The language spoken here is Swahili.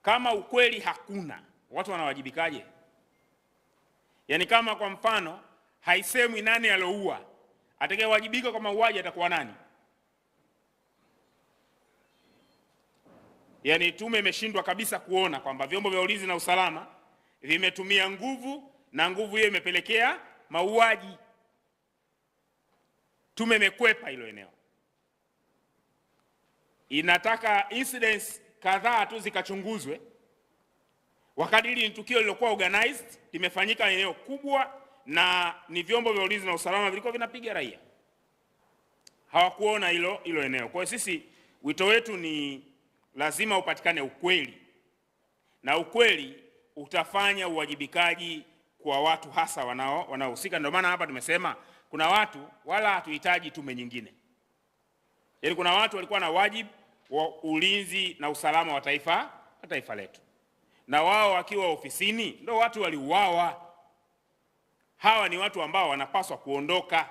Kama ukweli hakuna, watu wanawajibikaje? Yaani kama kwa mfano haisemwi nani alioua, atakayewajibika kwa mauaji atakuwa nani? Yaani tume imeshindwa kabisa kuona kwamba vyombo vya ulinzi na usalama vimetumia nguvu na nguvu hiyo imepelekea mauaji. Tume imekwepa hilo eneo. Inataka incidents kadhaa tu zikachunguzwe, wakati hili ni tukio lililokuwa organized, limefanyika eneo kubwa na ni vyombo vya ulinzi na usalama vilikuwa vinapiga raia. Hawakuona hilo eneo. Kwa hiyo sisi wito wetu ni lazima upatikane ukweli, na ukweli utafanya uwajibikaji kwa watu hasa wanaohusika. Ndio maana hapa tumesema kuna watu wala hatuhitaji tume nyingine. Yaani kuna watu walikuwa na wajibu wa ulinzi na usalama wa taifa letu, na wao wakiwa ofisini ndio watu waliuawa. Hawa ni watu ambao wanapaswa kuondoka.